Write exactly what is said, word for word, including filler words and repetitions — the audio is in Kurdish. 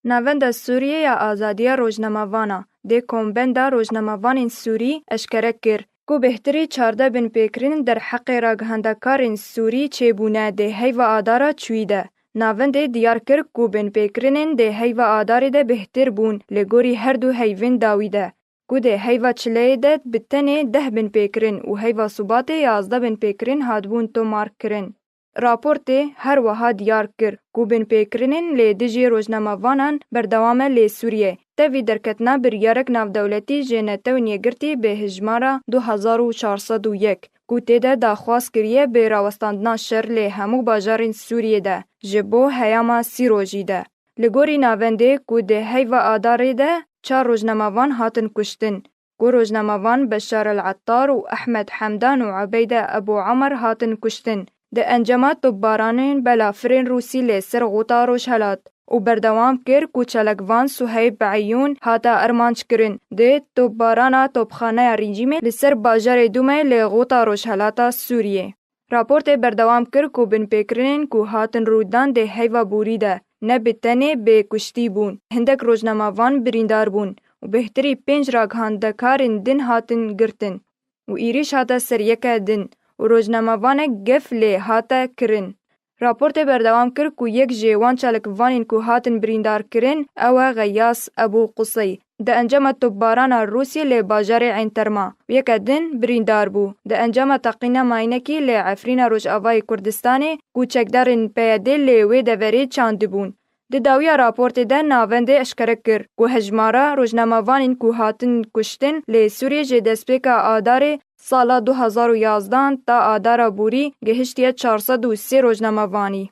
Navenda Sûriyê ya Azadiya Rojnamevana dê Kombenda Rojnamevanên Sûrî eşkere kir ku bêhtirî çardeh binpêkirin derheqê ragihandekarên Sûrî çêbûne dê heyva Adara çûyî de. Navendê diyar kir ku binpêkirinên dê heyva Adarê de bêhtir bûn li gorî her du heyvên dawî de, ku dê heyva Çileyê de bi tenê deh binpêkirin û heyva Subatê yazdeh binpêkirin hatibûn tomarkirin. Raportê her wiha diyar kir ku binpêkirinên li dijî rojnamevanan berdewam e li Sûriyê. Tevî derketina biryarek navdewletî ji Netewên Yekgirtî bi hejmara du hezar û çar sed û yek ku tê de daxwaz kiriye bi rawestandina şer li hemû bajarên Sûriyê de ji bo heyama sî rojî de. Li gorî navendê ku di heyva Adarê de çar rojnamevan hatin kuştin, ku rojnamevan Beşar El Ettar û Ehmed Hemdan û Ebeyde Ebû Emer hatin kuştin di encama topbaranên belafirên Rûsî li ser Xota Rojhelat û berdewam kir ku çalakvan Suheyb Eyûn hate armanckirin di topbarana topxaneya rejîmê li ser bajarê Dumê li Xota Rojhelata Sûriyê. Raportê berdewam kir ku binpêkirinên ku hatin rûdan dê heyva borî de ne bi tenê bê kuştî bûn, hindek rojnamevan birîndar bûn û bêhtirî pênc ragihandekarên din hatin girtin û êrîş hate ser yeke din û rojnamevanek gef lê hate kirin. Raportê berdewam kir ku yek ji wan çalakvanên ku hatin birîndar kirin ew e Xeyas Ebû Qusey, di encama topbarana Rûsî li bajarê Eyn Terma û yeke din birîndar bû. Di encama teqîna mayînekî li Efrîna Rojavayê Kurdistanê ku çekdarên P Y D li wê deverê çandibûn. Di dawiya raportê de navendê eşkere kir ku hejmara rojnamevanên ku hatin kuştin li Sûriyê ji destpêka Adarê sala du hezar û yazdehan ta Adara borî gihiştiye çar sed û sê rojnamevanî.